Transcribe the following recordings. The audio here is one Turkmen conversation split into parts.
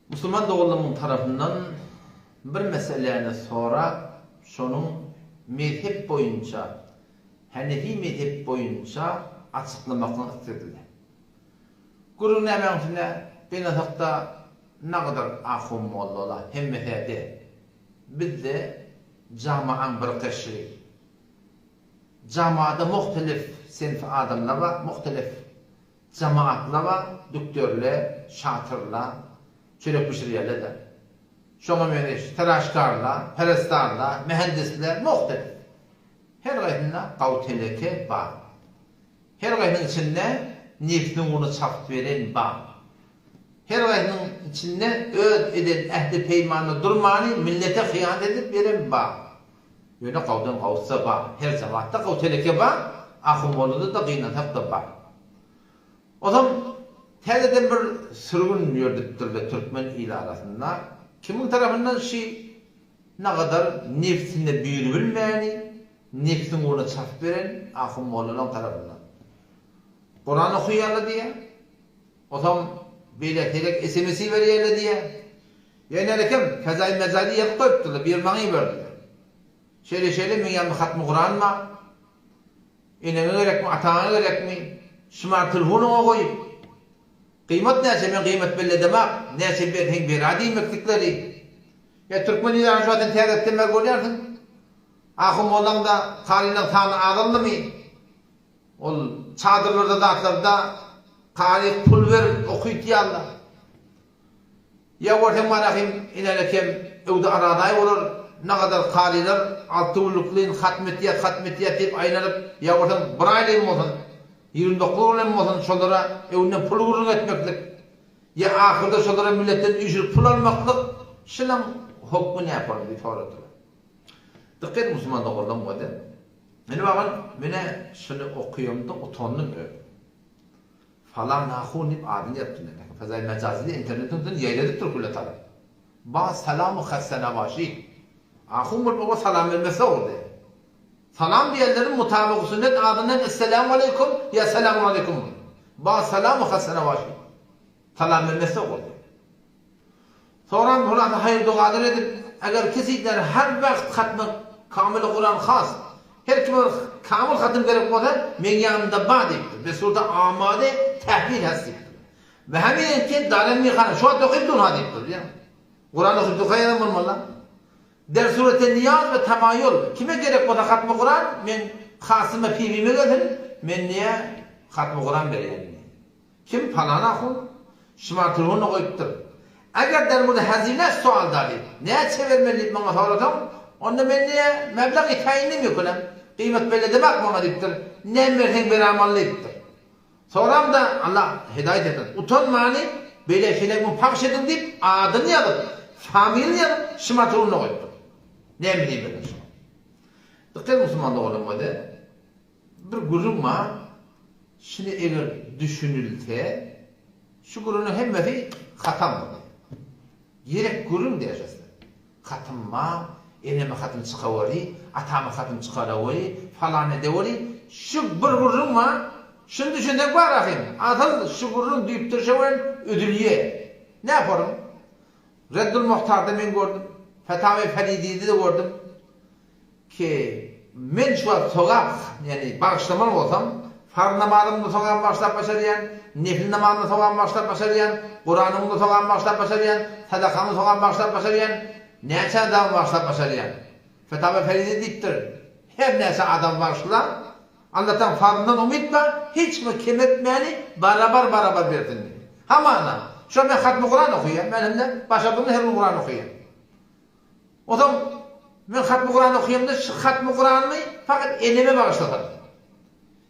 Musulman doganlarymyň tarapyndan bir meseläni sorap, şonuň mezhep boýunça, Hanefi mezhep boýunça açyklamaklygyny islediler. Gürrüň nämäň üstünde, gynansakda nagadar ahun mollalar hemmesä de, bizde jamaaň bir gyşry. Jamaada muhtelif senf adamlar bar, muhtelif jamaatlar bar, dükderler, şatyrlar, çörek bişirýärler-de. Şoňa meňzeş teraşkarlar, perestarlar, mühendisler, muhtelif. Her gaýsynda gaw-teleke bar. Her gaýsynyň içinde nebsiniň ugruna çapyp beren bar. Her gaýsynyň içinde öz eden ähdi-peýmanyna durmany millete hyýanat edip beren bar. Ýöne gawdan gawutsa bar. Her jemaatda gaw teleke bar, ahun-mollada-da gynansak-da bar. Ozam täzeden bir sürgün ýördüpdirler türkmen ili arasynda. Kimiň tarapyndan şi nagadar nebsine büýrübilmäni, nebsiň ugruna çapyp beren ahun-mollalaň tarapyndan. Kuran okaýarlar diýýär. Ozam beýle-seýlek sms iberýärler diýýär. Ýöne kem, fezaýy mejazy ýazyp goýupdyrlar, biri maňa iberdiler. Şeýle-şeýle meň ýanymda hatmy Kuran bar. Eneňe gerekmi, ataňa gerekmi? Şumar telefonyňa goýup. Gyýmat näçe, men gyýmat belledemak, näçe berseň bera diýmeklikleri. Ýa türkmen ilatyny şu wagt sen täzeden bäri görýärsiň. Ahun mollaň-da, karylaň sany azaldymy? Ol çadyrlarda zatlarda kary pul berip okytýarlar. Ýa görseň Marahym inälekem öwde aradaý bolar, nagadar karylar alty günlükleýin hatm etýäs, hatm etýäs diýip aýlanyp, ýa görseň bir aýlaýyn bolsun, 29 günem bolsun şolara öwünden pul gürrüň etmeklik, ýa ahyrda şolara milletden üýşürip pul almaklyk, şunuň hokmy näporum diýip soradylar. Dykgat ediň musulman doganlarym wada. Indi bagan menä şuny okaýamda utandym özüm. Falan ahun diýip adyny ýazypdyr mende. Fezaýy mejazyny internetiň üstünde ýaýradypdyr küle tarap. Ba salamu hassenabaşi. Ahun bolup oňa salam bermesi dogry. Salam diýenleriň mutabyk sünnet adyndan Esselamu aleýkum ýa Selamun aleýkum bolýar. Ba salamu hassenabaşi. Salam bermesi dogry. Soran hulasa haýyr dogalar edip, eger kesiler her wagt hatmy kamyly Kuran has, her kime bir kamyl hatym gerek bolsa, meň ýanymda bar diýipdir. Be surda amade tähwil has diýipdir. Ve hemin ki darem mihana, şu wagt okyp durha diýipdir. Bilýäňmi? Kuran okyp durha ýazan bolmaly. Der surete niýaz we tamaýul, kime gerek bolsa hatmy Kuran, meň hasyma pibime gelsin, men niýe hatmy Kuran berýän diýýär. Kim palan ahun? Şumat ruhuny goýupdyr. Eger der muny hazine sual dali, näçe bermeli diýip maňa sorasaň, onda men diýe, meblag taýynly mümkinem, gyýmat belledemak maňa diýipdir, näme berseň beramaly diýipdir. Soramda, Allah hidaýat etsin, utanmany beýle şeýle muny pahş ediň diýip, adyny ýazyp, familiýany ýazyp, şumat ruhuny goýupdyr. Näme diýmeli şuňa? Dykgat musulman doganlarym, Bir gürrüň bar, şuny eger düşünilse, şu gürrüňiň hemmesi hatam bolýar. Gerek gürrüň däl şo. Hatym bar, eneme hatym çykaweri, atama hatym çykaraweri, falan edeweri, şu bir gürrüň bar, şuny düşünseň bar ahym, asyl şu gürrüň düýpdürşe bilen üzülýär. Näporun? Reddul Muhtarda men gördüm, Fetawi Feridide-de gördüm. Ki, men şu wagt sogap, ýagny bagyşlamaly bolsam, farz namazymda sogap bagyşlap başarýan, nefil namazymda sogap bagyşlap başarýan, Kuranymda sogap bagyşlap başarýan, sadakamda sogap bagyşlap başarýan, näçe adama bagyşlap başarýan. Fetawa Feride diýipdir, Her näçe adam bagyşla, Allataň fazlyndan umyt bar, hiç kime kem etmäni barabar-barabar bersin diýip. Hamana, şu men hatmy Kuran okaýan, men hem-de başardygymdan her gün Kuran okaýan. Onsoň men hatmy Kurany okaýamda şu hatmy Kuranymy fakat eneme bagyşlasam,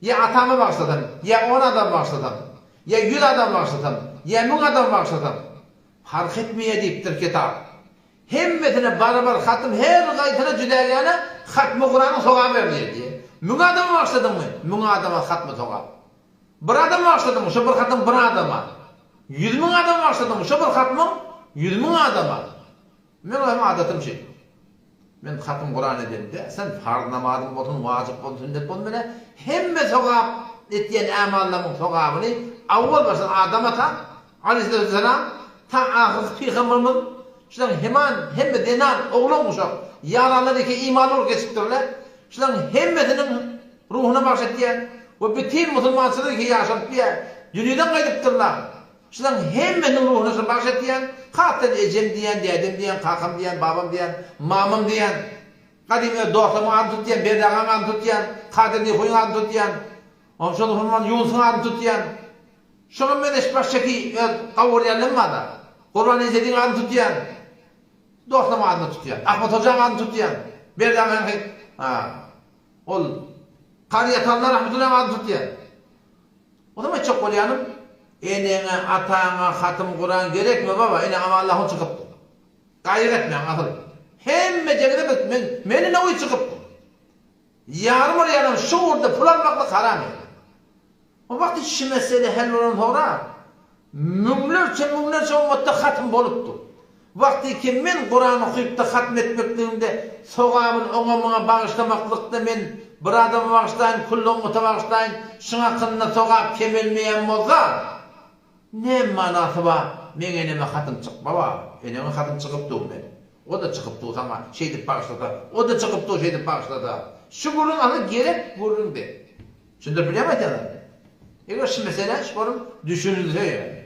ýa atama bagyşlasam, ýa on adama bagyşlasam, ýa ýüz adama bagyşlasam, ýa müň adama bagyşlasam, parh etmeýär diýipdir kitap. Hemmesine barabar hatym her gaýsyna jüdägäne hatmy Kuranyň sogaby berilýär diýýär. Müň adama bagyşladyňmy, müň adama hatmy sogap. Bir adama bagyşladyňmy, şo bir hatym bir adama. 100 müň adama bagyşladyňmy, şo bir hatmyň 100 müň adama. Meň özüm adatym şeý. Men hatym Kuran edemde, sen farz namazym bolsun, wajyp bolsun, sünnet bolsun menä hemme sogap etýän ämallarymyň sogabyny awwal başdan Adam ata, aleýhissalatu wessalam, Ta ahyrky pygamberimiz şularyň heman hemme zenan, oglan uşak, ýaranlar eke imanly bolup geçipdirler. Şularyň hemmesiniň ruhuna bagyş etýän we bütin musulmançylyk eke ýaşalyp ýa dünýeden gaýdypdyrlar. Şularyň hemmesiniň ruhuna şuny bagyş etýän, hatda ejem diýýän, dädem diýýän, kakam diýýän, babam diýýän, mamam diýýän, gadymy öz dostlarymyň adyny tutýan, Berdi agaň adyny tutýan, Kadyr Nihuýyň adyny tutýan, onsoň musulman Ýunusyň adyny tutýan. Şoňa meňzeş başşaki öz gawurýanlarym bar-da. Gurban ejediň adyny tutýan, dostlarymyň adyny tutýan, Ahmet hojaň adyny tutýan, Berdi agaňky, ha, ol Kary Ýatanlar rahmetullahyň adyny tutýan. Onam aýtjak bolýanym, eneňe, ataňa hatym Kuran gerekmi baba, ene Amanlahyň çykypdyr. Gaýgy etmäň asyl. Hemmejegiňize biz, men, meni nowy çykypdyr. Ýarym bir ýalam şu ugurda pul almaklyk haram ýaly. O wagt şu mesele hal bolan soňra müňlerçe müňlerçe ummatda hatym bolupdy. Wagty ki men Kuran okypda hatm etmekligimde sogabyny oňa muňa bagyşlamaklykda men bir adama bagyşlaýyn külli ummata bagyşlaýyn şuň hakynda sogap kemelmeýän bolsa näme manasy bar meň eneme hatym çykma bar eneňe hatym çykyp dur men O-da çykyp dur saňa şeýdip bagyşlasa, o-da çykyp dur şeýdip bagyşlasa. Şu gürrüň asyl gerek gürrüň däl. Düşündirip bilýärmi aýdýan zadymy? Eger şu meselä şu borum düşünilse ýöne.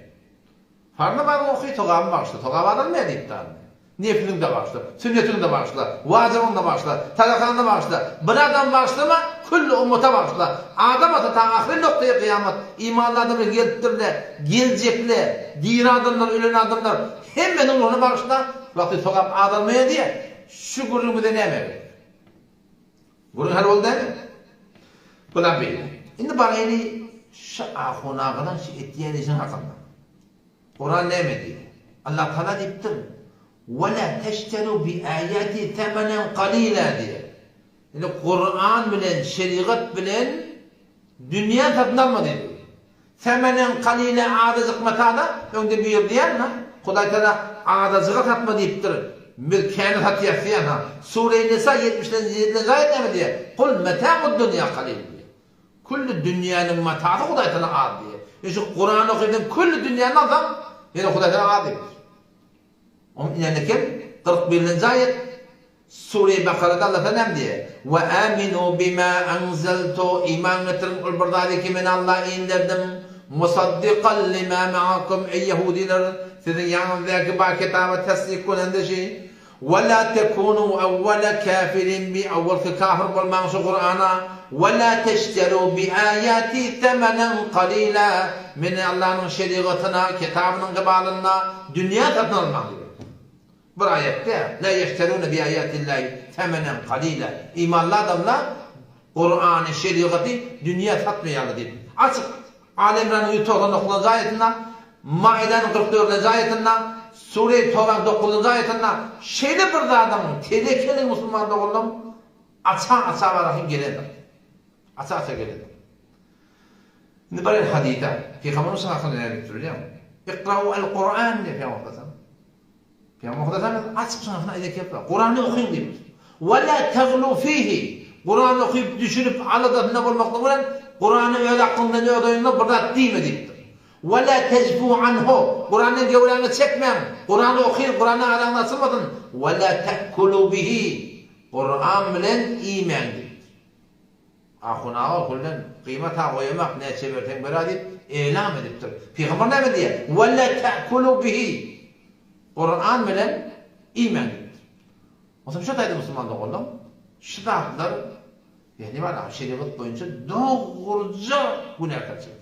Farz namazyňy oky, sogabyny bagyşla. Sogap azalmaýar diýipdi alym. Nefliňi-de bagyşla, sünnetiňi-de bagyşla, wajybyňy-da bagyşla, sadakaňy-da bagyşla. Bir adamy bagyşlama, külli ummata bagyşla. Adam ata ta ahyry noktaýy kyýamat imanly adamlar gelipdir-le, geljekle, diri adamlar, ölen adamlar Hemmeniň ruhuny bagyşla, wagty sogap azalmaýar diýýär. Şu gürrüň bize näme gerek? Gürrüň hal boldy dälmi? Bulam beýle. Indi baraýly şu ahun agadan şu etýän işiň hakynda. Kuran näme diýýär? Allah Taala diýipdir, Ve la teşteru bi ayati semenen qalila diýýär. Indi Kuran bilen, şerigat bilen dünýä satyn alma diýdi. Semenen kalile azajyk matada öňde bir diýen ha Hudaý Taala azajyga satma diýipdir biz käni satýas diýen ha Sure Nisa ýetmişlenji ýedinji aýat näme diýýär Kul meta'ud dunýa kalil diýýär külli dünýäniň matasy Hudaý Taala az diýýär ýöne şu Kurany okyp külli dünýäni alsaň ýene Hudaý Taala az diýipdir Onuň inen eken 41-nji aýat Sure Bakarada Allah Taala näme diýýär? Ve aminu bima anzaltu iman getiriň ol bir zady ki men Allah inderdim musaddikan lima ma'akum eý ýahudylar siziň ýanyňyzdaky bar kitaba tasdik bolanda şi ve la tekunu awwala kafirin bi awwalky kafir bolmaň şu Kurana ve la teşteru bi ayati semenen kalila meni Allahnyň şerigatyna kitabynyň gybalynda dünýä satyn almaň diýýär. Bir aýatda, La ýeşterune bi aýatillahi semenen kalila, Imanly adamlar Kurany, şerigaty dünýä satmaýarlar diýip, açyk Aly Imranyň 199-njy aýatynda, Maidanyň 44-nji aýatynda, Sure-i Tobanyň dokuzynjy aýatynda şeýle bir zadyň telekeligi musulman doganlarym aça-aça barasyn gelendir. Aça-aça gelendir. Indi bir hadysa, Pygamberimiz hakynda näme diýipdir bilýäňmi? Ikrau el-Kuran diýip Pygamber sallam. Pygamber sallam açyk şahyna aýdýar ki, Kurany okyň diýipdir. Wa la taglu fihi. Kurany okyp düşünip aladasynda bolmaklyk bilen Kurany öz aklyňdan öz oýuňdan bir zat diýme diýipdir. Wa la tejfu anhu. Kurandan göwräňi çekmäň. Kurany okyň, Kurandan araňyz açylmasyn. Wa la ta'kulu bihi. Kuran bilen iýmäň diýipdir. Ahun aga gülden gyýmat-a goýamak, näçe berseň ber-ä diýip, elam edipdir. Pygamber näme diýýär? Ve la ta'kulu bihi. Kuran bilen iýmäň diýipdir. Onsoň şu taýda musulman doganlar, şu zatlar ýagny bar, şerigat boýunça dogruja günäkärçilik.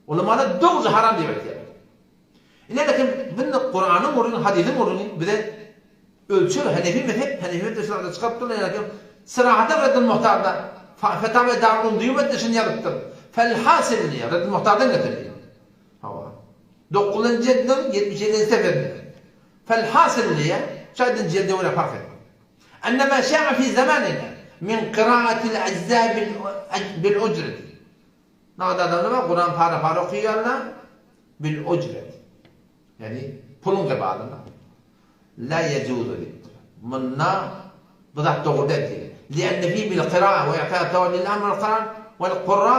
Ulamalar dogruja haram diýip aýtýarlar. Ine lekin bunda Kuranyň gürrüňi, hadysyň gürrüňi bize ölçeg Hanefi mezhep, Hanefi mezhep şularda çykaryp durlar ýa Syrahatan Reddül Muhtarda Fetawa Darul Diyubetde şuny ýazypdyr. Fel hasil diýýär, Reddül Muhtardan getirýär. Hawa. 9-njy jildiň 77-nji sefesinde. Fel hasil diýýär, şu aýdan jilde görä fark etmez. Enne ma şa'a fi zamanina min qiraatil ajza bil ujreti. Nagada adamlar bar, Kuran para-para okaýarlar, bil ujret. Ýagny puluň gybalyna. La ýejuzu diýipdir. Munda bu zat dogry däl diýýär. Li'enne fi bil qira'a we i'ta tawallil amr wal qarar wal qurra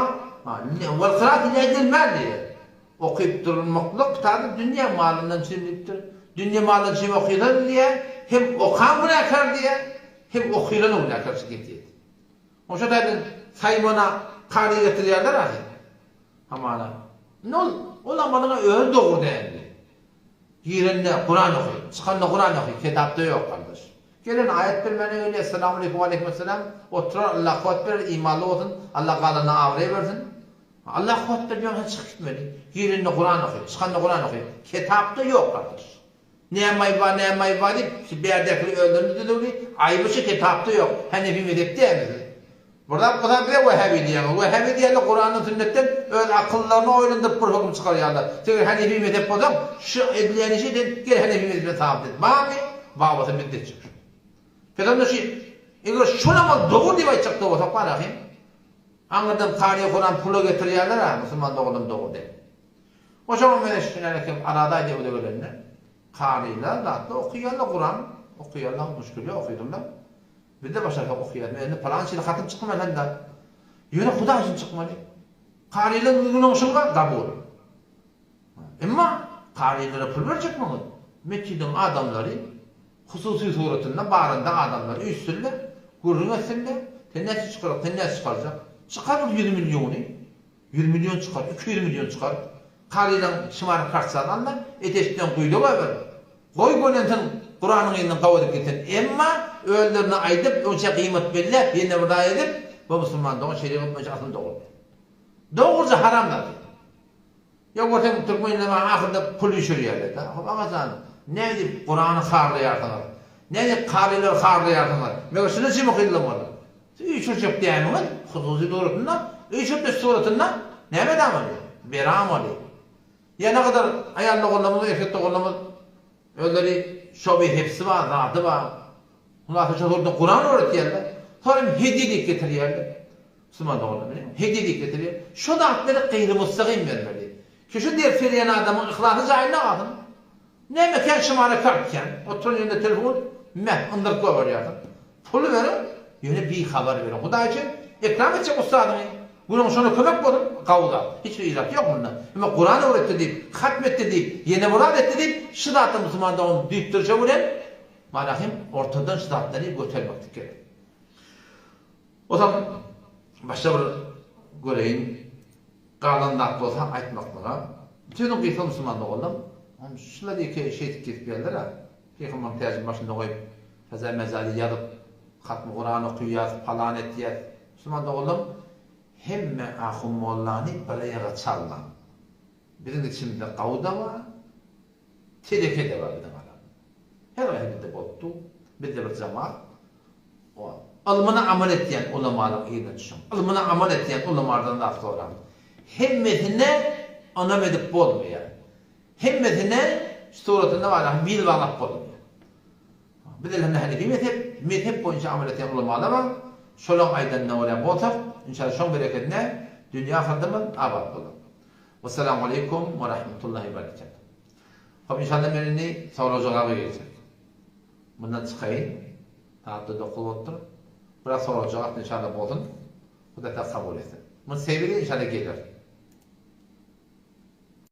wal qira'ati li ejlil mal diýýär. Okyp durmaklyk kitapy dünýä malyndan çyn diýipdir. Dünýe malyndan çyn okylan diýýär, hem okan günäkär diýýär, hem okylan günäkär şu getirýär. Oşa taýdan saýmana kary getirýärler ahy. Hamana. Indi ol, ol amalyňa özi dogry däldi. Girende Kuran oky, çykanda Kuran oky, kitapda ýok gardaş. Gelen aýat bilmäne gelýär, Essalamu aleýkum we aleýkum esselam, oturar, Allah kuwwat berer, imanly bolsun, Allah galanyna abraý bersin. Allah kuwwat berdi ýogsa çykyp gitmeli. Girende Kuran oky, çykanda Kuran oky. Kitapda ýok gardaş. Näme aýby bar, näme aýby bar diýip, şu bärdäkiler özlerinde düzüwli, aýby şu kitapda ýok. Hanefi mezhep dälmi siz? Bir zat bolsa bize wehhabi diýýäňiz. Wehhabi diýýärler Kurandan sünnetden öz akyllaryny oýlandyryp bir höküm çykarýarlar. Sen eger hanefi mezhep bolsaň, şu edilýän işi sen gel hanefi mezhepden sabyt et. Barmy? Bar bolsa biz-de etjek şony. Biz onda şu eger şol amal dogry diýip aýtjak-da bolsak bar ahym. Aňyrdan kary Kuran pula getirýärler-ä, musulman doganam dogry däl. Oşoňa meňzeş şuny kim Arada aýdýar bu gelende. Karylar zatlar okaýarlar Kuran okaýarlar muşkil ýok okadymlar. Bizde başarsak okaýarys. Men indi palança ýyl hatym çykdym elhamdülillah. Ýöne Hudaý üçin çykmaly. Karylar günüň bar gabul. Emma karylara pul berjekmiňiz? Metjidiň adamlary hususy suratynda baranda adamlar üýşsünler, gürrüň etsinler. Sen näçe çykarjak, sen näçe çykarjak? Çykar bir ýüz milliony. 100 million çykar, 200 million çykar. Karylaň şymar kartçany alma, eteşden guýla goýber. Goý gönensin, Kuranyň yzyndan gaw edip gitsin. Emma özlerine aýdyp, öňçä gyýmat belläp, ýene bir zat edip, bu musulman dogan şerigat boýunça asyl dogry däl. Dogruja haram zat. Ýa görseň türkmenler maňa ahyrda pul üýşürýärler-de. Hop agajan, nädip Kurany harlaýarsyňyz? Nädip karylary harlaýarsyňyz? Meger şunuň üçin okydylan bolar. Siz üýşürjek dämiňiz hususy suratynda, üýşürtmeç suratynda näme edamaly? Beramaly. Ýa nägadar aýal doganlarymyz, erkek doganlarymyz özleri şoby hepsi bar, zady bar. Hulasa şo suratda Kuran öwretýärler. Soň hem hediýe diýip getirýärler. Musulman doganlar bilýäňmi? Hediýe diýip getirýär. Şo zatlary gyzy mustagym bermeli. Ki şu ders berýän adamyň yhlasy jaýynda galsyn. Näme kän şumara kartýan. Oturan ýerinde telefon, meh, yndyryp goýberýärsiň. Puly beriň, ýöne bihabar beriň. Hudaý üçin ekram etjek ussadyňy. Günüň şona kömek bolsun, gawy zat. Hiç bir ilat ýok munda. Emma Kuran öwretdi diýip, hatm etdi diýip, ýene bir zat etdi diýip, şu zatda musulman dogan düýpdürje bilen, Malahym ortadan şu zatlary götermeklik gerek. Ozal başga bir göreýin galan zat bolsa aýtmaklyga. Sözüň gysga musulman doganlar, şular ýeke şeýdip gezip ýörler-ä. Pygambaryň täjini başynda goýup, kaza mezaly ýazyp, hatmy Kuran okaýas, palan etýäs. Musulman doganlar, hemme ahun mollany bir aýaga çalmaň. Biziň içimizde gawy-da bar, Teleke-de bar biziň aramyzda. Her haýsy bizde bolup dur. Bizde bir jemaat bar. Ylmyna amal etýän ulamalaryň yzyna düşüň. Ylmyna amal etýän ulamalardan zat soraň. Hemmesine ynam edip bolmaýar. Hemmesine şu suratynda bar bil baglap bolmaýar. Biz elhamdülillah hanefi mezhep, mezhep boýunça amal etýän ulamalar bar. Şolaň aýdanyna görä bolsak, inşallah şoň berekedine dünýe ahyrdymyz abat bolar. Wessalamu aleýkum we rahmetullahi we berekatuh. Hop inşallah men indi sorag jogaba girjek. Mundan çykaýyn. Sagatda 9 bolupdyr. Biraz sorag jogap inşallah bolsun. Hudaý taala kabul etsin. Muny sebili inşallah geler.